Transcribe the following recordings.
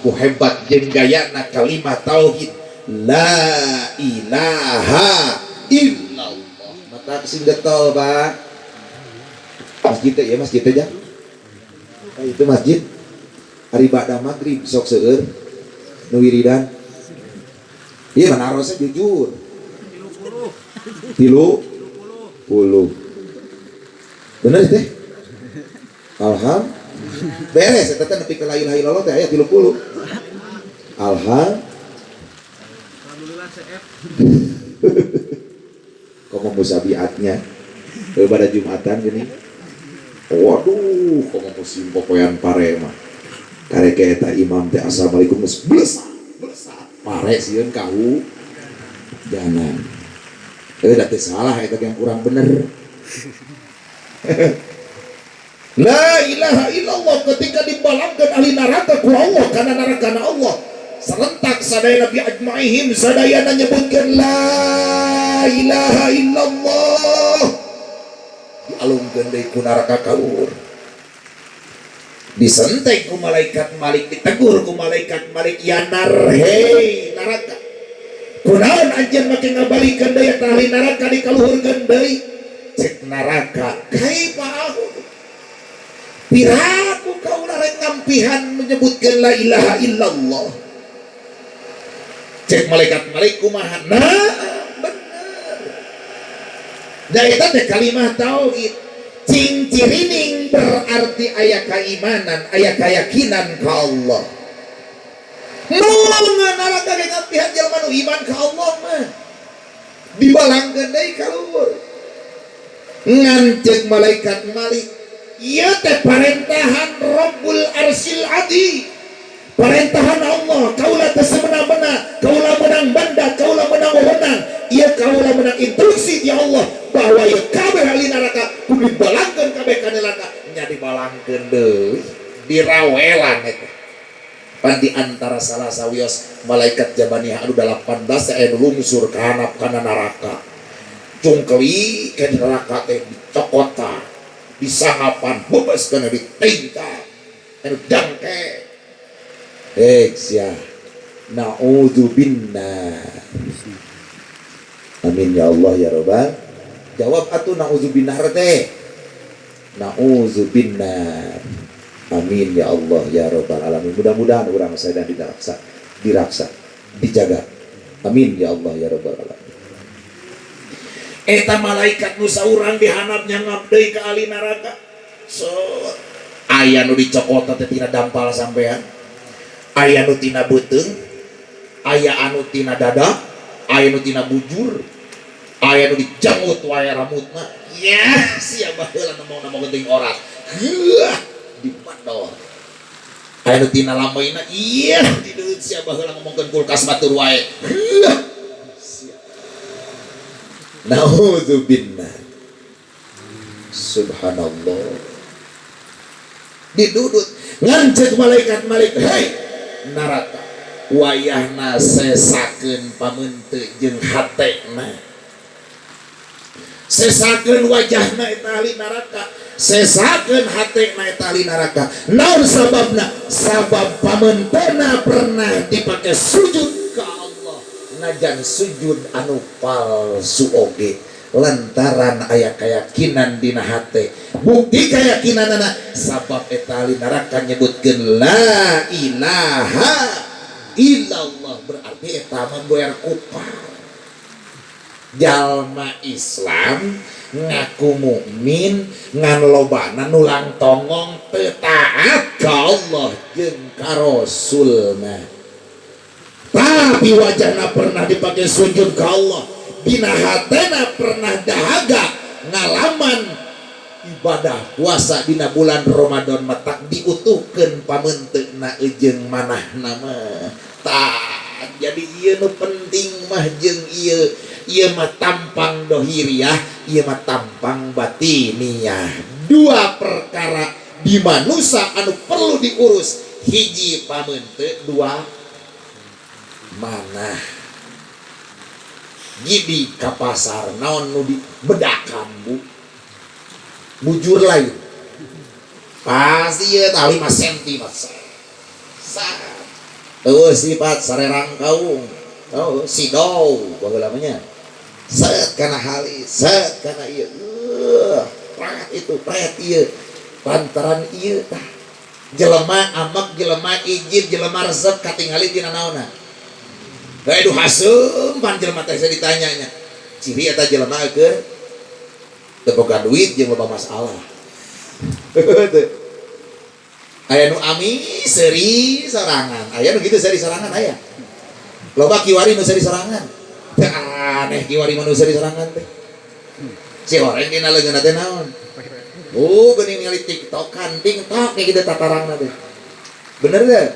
Ku hebat jeung gayana kalimat tauhid la ilaha illallah. Mata sing getol, Pak. Masjid teh ya, masjid teh ja. Nah, itu masjid hari ba'da maghrib sok seueur nu wiridan. Iya, mana harusnya jujur. 30. Bener teh? Alham. Beres eta teh nepi ka la ilaha illallah teh aya 30. Alham. Alhamdulillah CF. Komo musabiatnya pada Jumatan gini. Waduh, komo musim popoyan pare mah. Karek eta imam teh assalamualaikum geus blesak, blesak. Pare sieun kahu. Jangan. Eh, da teh salah eta yang kurang bener. La ilaha illallah ketika dibalangkan ahli neraka ku Allah karena neraka na Allah, serentak sadaya nabi ajmaihim sadayana nyebutkeun la ilaha illallah, dialungkeun deui ku neraka kaluhur, disentek ku malaikat Malik, ditegur ku malaikat Malik, ya nar, hei neraka, kunaon anjeun make ngabalikeun deui eta ahli neraka dikaluhurkeun deui? Cek neraka, kaifa aku, piraku kaula rek ngampihan menyebutkan la ilaha illallah? Cek malaikat Malik, kumaha? Nah, bener da eta teh kalimah tauhid cing cirining, berarti aya keimanan, aya keyakinan ka Allah. Mun neraka ge ngampihan jelema nu iman ka Allah mah, dibalangkeun deui ka luhur. Ngan cek malaikat Malik, ieu teh parentahan Rabbul Arsyil Azim, parentahan Allah. Kaula teh semena-mena, kaula menang banda, kaula menang wewenang, ieu kaula menang instruksi di Allah bahwa ieu kabeh ahli neraka kudu dibalangkeun kabeh ka neraka. Nya dibalangkeun deui, dirawelan eta. Pan di antara salah sawios malaikat Jabaniyah anu 18 aya nu lungsur ka handap kana neraka, cungkeli ke neraka teh, dicokota, disangapan, bebas kana ditingkah anu dangke. Eh sia, na'udzubillah. Amin ya Allah ya robbal. Jawab atuh, na'udzubillah teh, na'udzubillah. Amin ya Allah ya robbal alamin. Mudah-mudahan orang saya dan diraksa, diraksa, dijaga. Amin ya Allah ya robbal alamin. Eta malaikat nu saurang dihandap nyangap deui ka ahli neraka. So aya nu dicokot teh tina dampal sampean, aya nu tina beuteung, aya anu tina dada, aya nu tina bujur, aya nu dijanggut wae rambutna. Ya sia, baheula nemong-nemong geuting orat. Heuah, dipedor. Aya nu tina lambeina, iya, dideut sia baheula ngomongkeun kulkas batur wae. Heuah. Sia. Nauzubillah. Subhanallah. Didudut ngan cek malaikat Malik, hei neraka, wayahna sesakeun pameunte jeung hatena, sesakeun wajahna eta ahli neraka, sesakeun hatena eta ahli neraka. Naon sababna? Sabab pamentena pernah dipake sujud ka Allah, najan sujud anu palsu oge, lantaran aya keyakinan dina hate. Bukti keyakinanana sabab eta ahli neraka nyebutkeun la ilaha illallah, berarti eta mah boer kupar. Jalma Islam ngaku mukmin ngan lobana nulang tongong teu taat ka Allah jeung ka Rasulna, tapi wajahna pernah dipakai sujud ka Allah, dina hatena pernah dahaga ngalaman ibadah puasa dina bulan Ramadan, matak diutuhkeun pamenteuna jeung manahna mah. Tah, jadi ieu nu penting mah jeung ieu, ieu mah tampang dohiriah, ieu mah tampang batiniah. Dua perkara di manusia anu perlu diurus, hiji pamente, dua manah. Gidi ka pasar, naon nu dibedakan, Bu? Bujur lain pasti ya, tah 5 senti mas. Sa Eueuh sifat sarerang kaung. Oh, sidau baheula mah nya. Set kana halis, set kana ieu. Pret itu, pret ieu. Lantaran ieu tah. Jelema amek, jelema ijid, jelema resep katingali tina naonna. Aduh haseum pan jelema teh ditanyanya. Ciri eta jelema keur teu boga duit jeung loba masalah. Aya nu amis seuri sorangan, aya nu kitu seuri sorangan aya. Loba kiwari nu seuri sorangan. Teu aneh kiwari mah nu seuri sorangan teh. Si horeng dina leungeunna teh naon? Oh, geuning ningali TikTokan, TikTok kayak gitu tatarangna teh. Bener teh?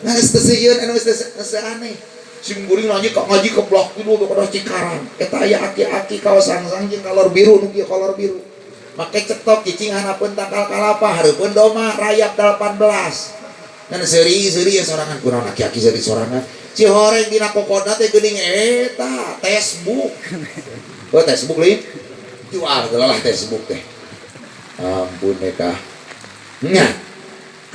Nah, geus teu sieun anu geus teu aneh. Sim kuring ngaji ka ngaji keblak kitu kana Cikarang. Eta aya aki-aki kaos sangsang jeung kolor biru nu kieu kolor biru. Make cetok cicing hanapeun tangkal kalapa, hareupeun doma rayap 18. Ngan seuri-seuri ya sorangan kunaon aki-aki seuri sorangan. Si horeng dina kokodna teh geuning eta Facebook. Oh, Facebook lain. Jual geus lah Facebook teh. Ampun kah. Nya.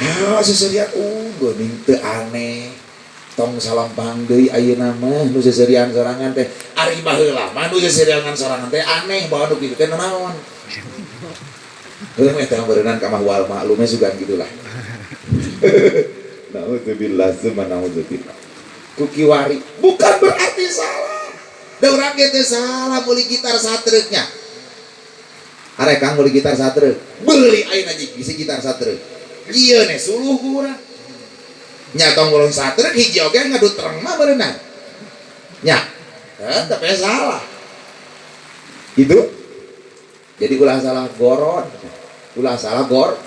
Ah, seserian geuning teu aneh. Tong salampang deui ayeuna mah nu seserian sorangan teh. Ari baheula mah nu seserian sorangan teh aneh bawa nu kitu teh naon. Heuh eta beureunan ka mah wal maklume sugan gitulah. Nauzubillah summa nauzubillah. Ku kiwari bukan berarti salah. Da urang ge teu salah meuli gitar satreuknya. Arek kang meuli gitar satreuk. Beuli ayeuna jeung bisi gitar satreuk. Ieu ne suluh ku urang. Nya tong bolong satreuk hiji oge ngadu tereng mah beureunan. Nya. Heuh tapi salah. Gitu. Jadi ulah salah goron. Ulah salah goron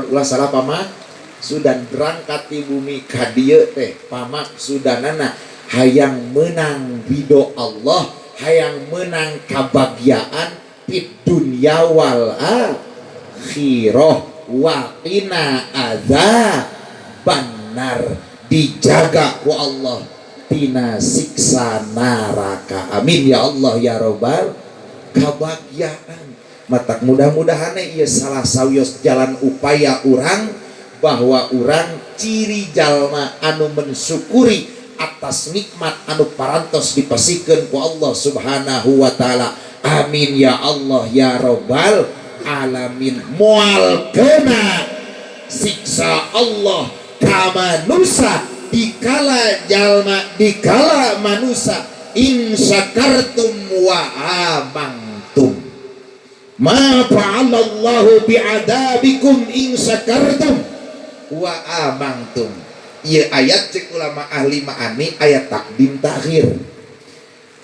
ulah salah pamak sudan berangkat di bumi ka dieu teh pamak sudanana hayang menang ridho Allah, hayang menang kabagyaan fid dunya wal akhirah wa qina adzabannar, dijaga ku Allah tina siksa neraka. Amin ya Allah ya robbal kabagyaan. Matak mudah-mudahan ieu salah sawios jalan upaya urang bahwa urang ciri jalma anu mensyukuri atas nikmat anu parantos dipasikeun ku Allah Subhanahu wa taala. Amin ya Allah ya robbal alamin. Moal kena siksa Allah ka manusa dikala jalma dikala manusa in syakartum wa amantum. Ma fa'alallahu bi'adabikum in syakartum wa amantum. Ieu ayat cek ulama ahli ma'ani ayat takdim takhir.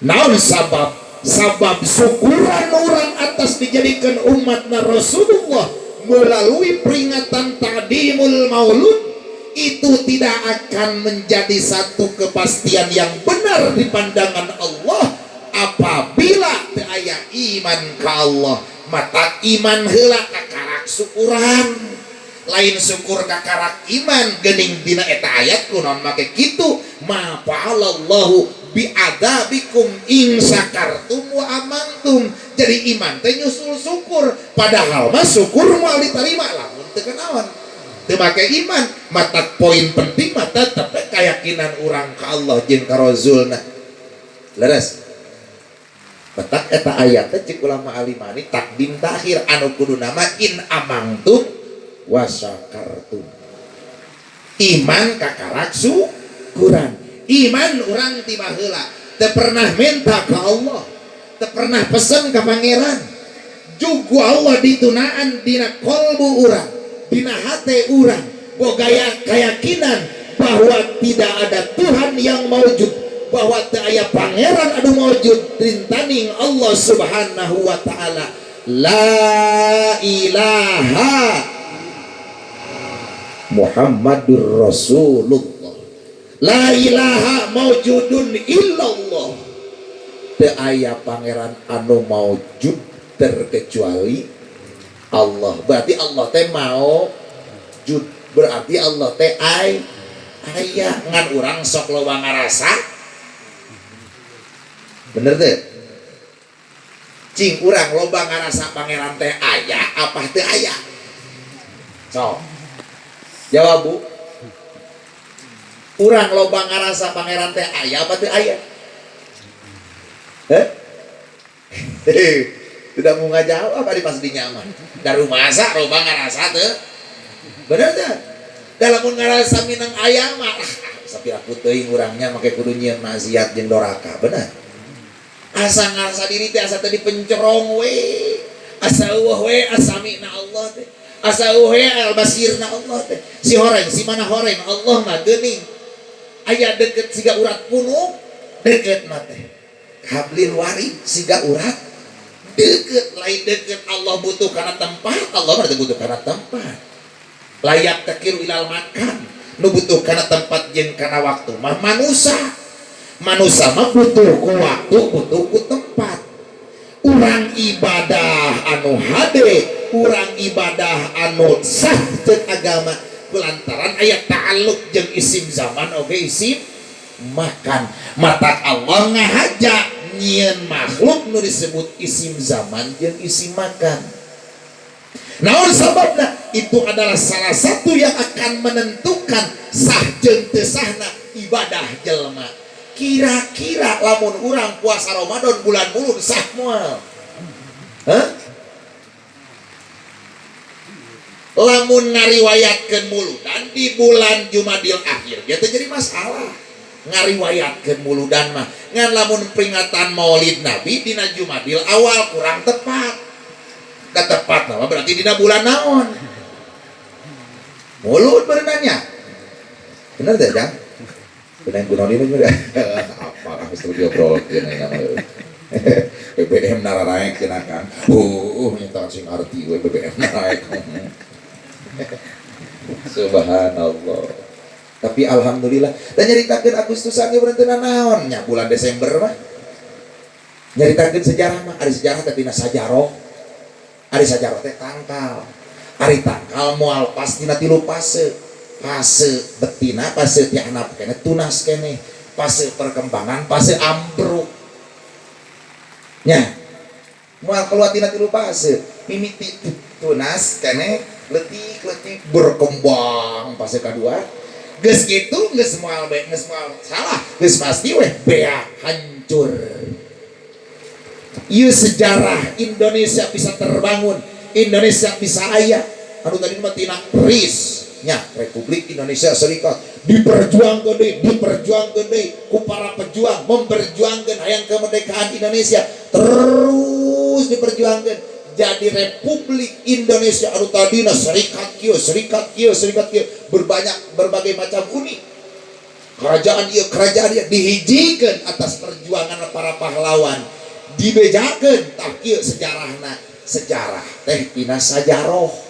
Naon sabab? Sabab syukuran orang atas dijadikan umatna Rasulullah melalui peringatan ta'dimul maulud itu tidak akan menjadi satu kepastian yang benar di pandangan Allah apabila teu aya iman ka Allah. Mata iman heula kakarak syukuran, lain syukur kakarak iman. Geuning dina eta ayat kunaon make kitu ma fa'alallahu bi'adabikum in syakartum wa amantum. Jadi iman teh nyusul syukur, padahal mah syukur moal diterima lamun teu kenaon teu make iman. Mata poin penting mah tetep keyakinan urang ka Allah jeung ka Rasulna. Leres. Matak eta ayat teh cek ulama alimani takdim takhir anu kudu nama in amantum wa syakartum. Iman kakarak syukuran. Iman urang ti baheula teu pernah minta ka Allah, teu pernah pesen ka pangeran. Jugu Allah ditunaan dina kolbu urang, dina hate urang, boga keyakinan bahwa tidak ada Tuhan yang maujud, bahwa teu aya pangeran anu maujud rintaning Allah Subhanahu wa taala. La ilaha Muhammadur Rasulullah. La ilaha maujudun illallah. Teu aya pangeran anu maujud terkecuali Allah. Berarti Allah teh maujud. Berarti Allah teh aya ngan urang sok loba ngarasa. Bener teh? Cing urang loba ngarasa pangeran teh aya apa teu aya? So. Jawab Bu. Urang loba ngarasa pangeran teh aya apa teu aya? Heh? Tidak mau ngajawab apa di pas di nyaman. Da rumasa loba ngarasa teu. Bener teh? Da lamun ngarasa minang aya mah sapiraku teuing urangnya make kudu nyieun maksiat jeung doraka, bener? Asa ngarasa diri teh asa teh dipencerong we. Asa eueuh we asamina Allah teh. Asa eueuh we al-basirna Allah teh. Si horeng, si mana horeng Allah mah geuning. Aya deket siga urat punuk, deket mah teh. Hablil warid siga urat deket, lain deket Allah butuh karena tempat, Allah mah teu butuh karena tempat. Layak tekir ilal makan, nu butuh karena tempat jeung kana waktu mah manusa. Manusa mah butuh ku waktu, butuh ku tempat. Urang ibadah anu hade, urang ibadah anu sah ceuk agama kulantaran aya ta'alluq jeung isim zaman oge isim makan. Matak Allah ngahaja nyieun makhluk nu disebut isim zaman jeung isim makan. Naon sababna? Itu adalah salah satu yang akan menentukan sah jeung teu sahna ibadah jelema. Kira-kira lamun urang puasa Ramadan bulan Mulud sah moal? Hah? Lamun ngariwayatkeun muludan di bulan Jumadil akhir dia teh jadi masalah. Ngariwayatkeun muludan mah ngan lamun peringatan Maulid Nabi dina Jumadil awal kurang tepat. Da tepat mah berarti dina bulan naon? Mulud berenangnya. Bener teh, Jang? Bener kunaon ieu mah? Apa lah geus diobrolkeun ayeuna mah. BBM nararaek cenah kan. Nyata sing arti we BBM naraek. Subhanallah. Tapi alhamdulillah dan nyaritakeun Agustusan ge berhenteu naon nya bulan Desember mah. Nyaritakeun sejarah mah ari sejarah teh tina sajaroh. Ari sajaroh teh tangkal. Ari tangkal moal pas dina tilu fase. Fase betina, fase ti anak keneh tunas keneh, fase perkembangan, fase ambruk. Nya moal keluar tina tilu fase. Mimiti tunas keneh letik-letik berkembang fase kedua. Geus kitu geus moal be, geus moal salah, geus pasti weh beak hancur. Ieu sejarah Indonesia bisa terbangun, Indonesia bisa aya. Anu tadi mah tina RIS nya Republik Indonesia Serikat diperjuangkeun deui, diperjuangkeun deui ku para pejuang memperjuangkeun hayang kemerdekaan Indonesia terus diperjuangkeun jadi Republik Indonesia anu tadina serikat kieu, serikat kieu, serikat kieu, berbanyak berbagai macam unik. Kerajaan ieu, kerajaan ieu dihijikeun atas perjuangan para pahlawan. Dibejakeun tah kieu sejarahna, sejarah teh tina sajaroh.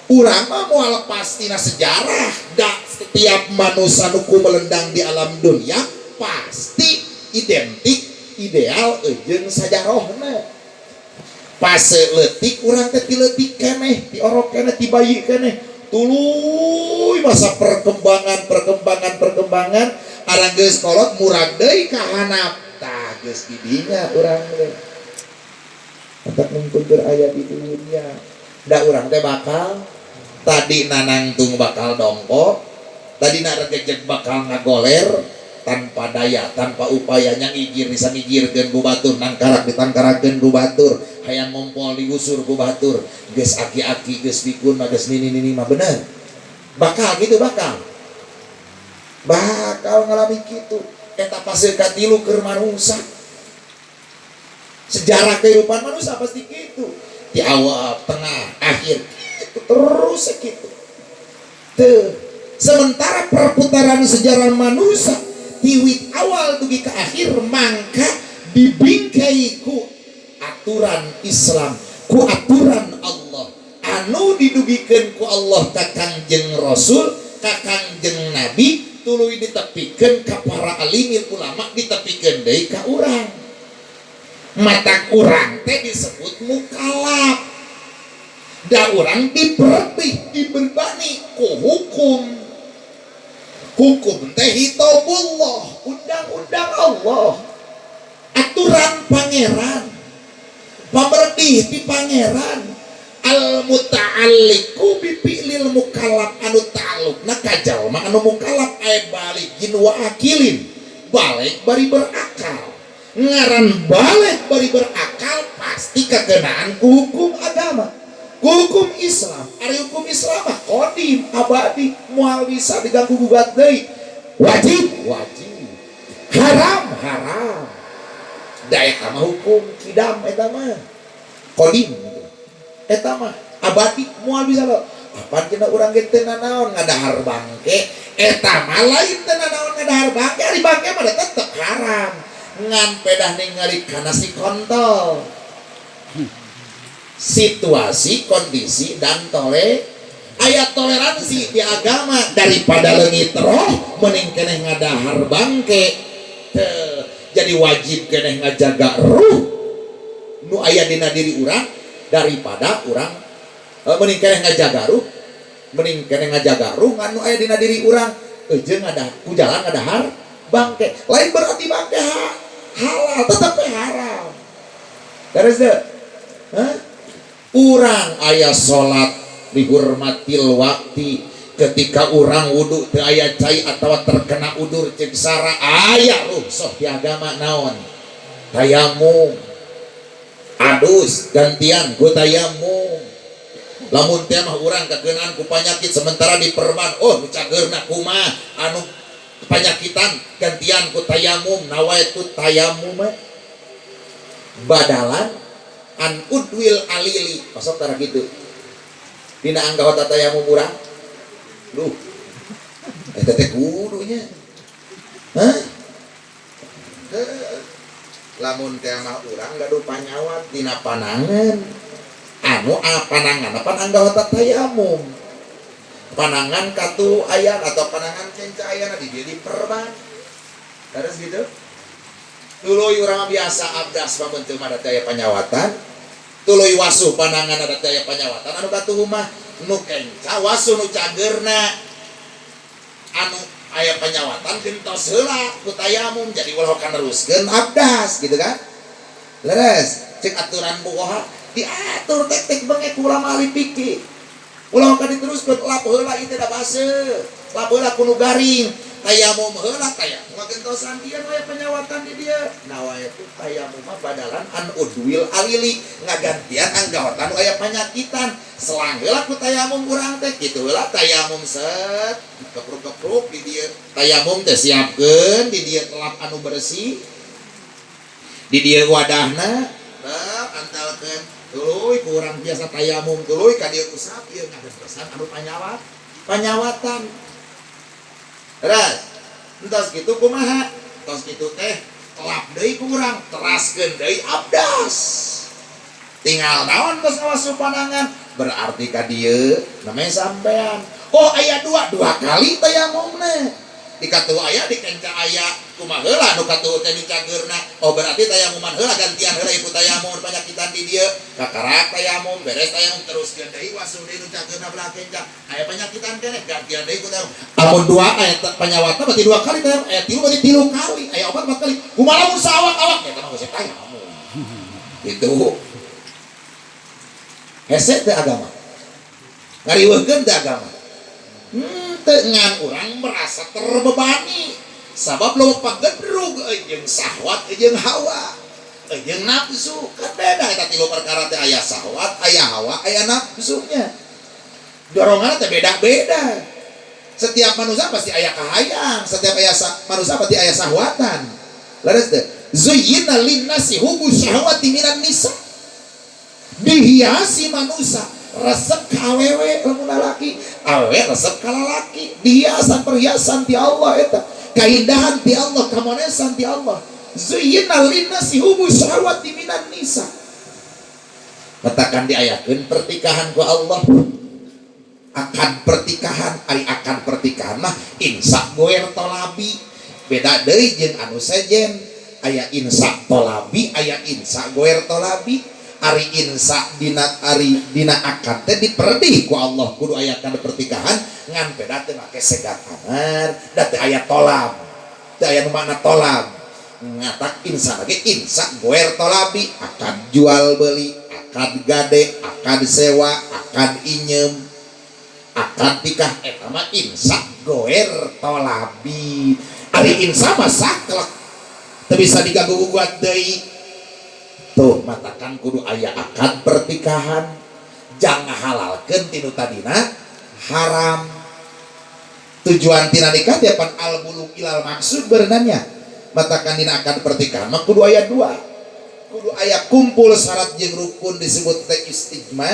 Urang mah moal lepas tina sejarah. Da setiap manusia nu melendang di alam dunia pasti identik ideal jeung sajarohna. Fase leutik urang teh ti leutik keneh, ti orok keneh, ti bayi keneh. Tuluy masa perkembangan, perkembangan, perkembangan, arang geus kolot murag deui ka handap. Tah geus di dinya urang teh. Matak mungkin keur aya di dunia. Da urang teh bakal tadi nanangtung bakal dongkok, tadi regejeg bakal ngagoler tanpa daya, tanpa upayanya ngigir bisa ngigirkeun ku batur, nangkarak ditangkarakeun ku batur, hayang ngompol digusur ku batur, geus aki-aki geus pikun mah geus nini-nini mah bener. Bakal gitu bakal. Bakal ngalami kitu. Eta fase katilu keur manusa. Sejarah kehidupan manusia pasti gitu. Di awal, tengah, akhir gitu terus gitu. Tuh. Sementara perputaran sejarah manusia tiwit awal dugi ke akhir mangka dibingkai ku aturan Islam, ku aturan Allah. Anu didugikeun ku Allah ka Kangjeng Rasul, ka Kangjeng Nabi, tuluy ditepikeun ka para alimil ulama, ditepikeun deui ka urang. Matak urang teh disebut mukalaf. Da urang dipertih, dibebani ku hukum. Hukum teh hitabullah, undang-undang Allah, aturan pangeran, pamerdih ti pangeran. Al muta'alliqu bi fi'lil mukallaf, anu ta'alluqna ka jalma anu mukallaf aya balig baligin wa akilin, balig bari berakal. Ngaran balig bari berakal pasti kekenaan ku hukum agama, ku hukum Islam. Ari hukum Islam mah kodim, abadi, moal bisa diganggu gugat deui. Wajib, wajib. Haram, haram. Da eta mah hukum kidam, eta mah kodim, eta mah abadi, moal bisa lo. Apan cenah urang ge teu nanaon ngadahar bangke? Eta mah lain teu nanaon ngadahar bangke, ari bangke mah tetep haram, ngan pedah ningali kana si kontol, situasi, kondisi, dan aya toleransi di agama. Daripada leungit roh, mending keneh ngadahar bangke. Teu, jadi wajib keneh ngajaga ruh nu aya dina diri urang daripada urang mending keneh ngajaga ruh, mending keneh ngajaga ruh ngan nu aya dina diri urang jeung ada ku jalan ngadahar bangke. Lain berarti bangke halal, tetep we haram. Terus teu? Hah? Urang aya salat dihurmatil waktu, ketika urang wudhu teu aya cai atau terkena udur, cek sara aya rukhsah di agama. Naon? Tayamum. Adus gantian ku tayamum. Lamun teh mah urang kakeunaan ku panyakit sementara di perban, oh, nu cageurna kumaha? Anu panyakitan gantian ku tayamum. Nawaitu tayamum badalan an udwil alili, pasok tara kitu dina anggota tayamum urang. Duh, eta teh kudunya. Hah? Lamun teh mah urang gaduh panyawat dina panangan, anu panangan apa anggota tayamum, panangan katu aya atau panangan kenca aya di dia diperban. Terus gitu, tuluy urang biasa abdas mah teu mah aya panyawatan, tuluy wasuh panangan ada aya panyawatan. Anu katuhu mah nu kenca wasuh nu cageurna, anu aya panyawatan gentos heula ku tayamum, jadi ulah kaneruskeun abdas gitu kan. Leres cek aturan fuqoha, diatur tek-tek bengek ulama ahli fikih, ulah ka diteruskeun, lap heula ieu teh da baseuh, lap heula kudu garing, tayamum heula. Tayamum gentosan dia nu aya penyawatan di dia. Nawaitu tayamum mah badalan an udwil alili, ngagantian anggaotan nu aya panyakitan. Selang heula ku tayamum urang teh kitu heula, tayamum set, kepruk-kepruk di dieu. Tayamum teh siapkeun di dieu telap anu bersih, di dieu wadahna, teu antalkeun, tuluy ku urang biasa tayamum, tuluy ka dieu usap ieu ngagentosan anu panyawatan. Terus entos kitu kumaha? Tos kitu teh lap deui ku urang, teraskeun deui abdas, tinggal naon? Tos ngawasuh panangan, berarti ka dieu namanya sampean, oh, aya dua dua kali tayamumna, di katuhu aya, di kenca aya. Kumaha heula nu katuhu teh dicageurna? Oh, berarti tayamuman heula, gantian heula ieu tayamum panyakitan di dieu, kakarak tayamum, beres tayamum teruskeun deui, wasuh deui nu cageurna belah kenca, aya panyakitan keneh, gantian deui ku tayamum. Amun dua aya panyawatna berarti dua kali tayamum, aya tilu berarti tilu kali, aya opat empat kali. Kumaha lamun saawak-awak? Eta mah geus tayamum gitu. Hese teh agama? Ngariweuhkeun teh agama? Teu. Ngan urang merasa terbebani sabab loba pagedrug jeung sahwat jeung hawa jeung nafsu. Kan beda eta tilu perkara teh, aya sahwat, aya hawa, aya nafsunya. Dorongan teh beda-beda. Setiap manusia pasti aya kahayang, setiap aya manusia pasti aya sahwatan. Leres teu? Zuyyina linnasi hubbu syahwati minan nisa, dihiasi manusia resep ka awewe, lamun lalaki awewe resep ka lalaki. Dihiasan, perhiasan ti Allah eta, kaindahan ti Allah, kamonesan ti Allah. Zuyyina linnasi hubbu syahwati minan nisa. Katakan diayakeun pertikahan ku Allah, akad pertikahan. Ari akad pertikahan mah insa goer tolabi, beda deui jeung anu sejen. Aya insa tolabi, aya insa goer tolabi. Ari insa dina, ari dina akad teh diperdih ku Allah kudu aya kana pertikahan, ngan beda teu make segat amar da teu aya tolab, teu aya nu makna tolab. Ngatak insa lagi insa goer tolabi, akad jual beli, akad gade, akad sewa, akad inyem. Akad nikah eta mah insya ghoer tholabi. Ari insya mah saklek, teu bisa diganggu gugat deui. Tuh, matakan kudu aya akad pernikahan jang ngahalalkeun tinu tadina haram. Tujuan tina nikah teh pan al bulugh ilal maksud berenangnya. Matakan dina akad pernikahan mah kudu aya dua, kudu aya kumpul syarat jeung rukun, disebut teh istijma.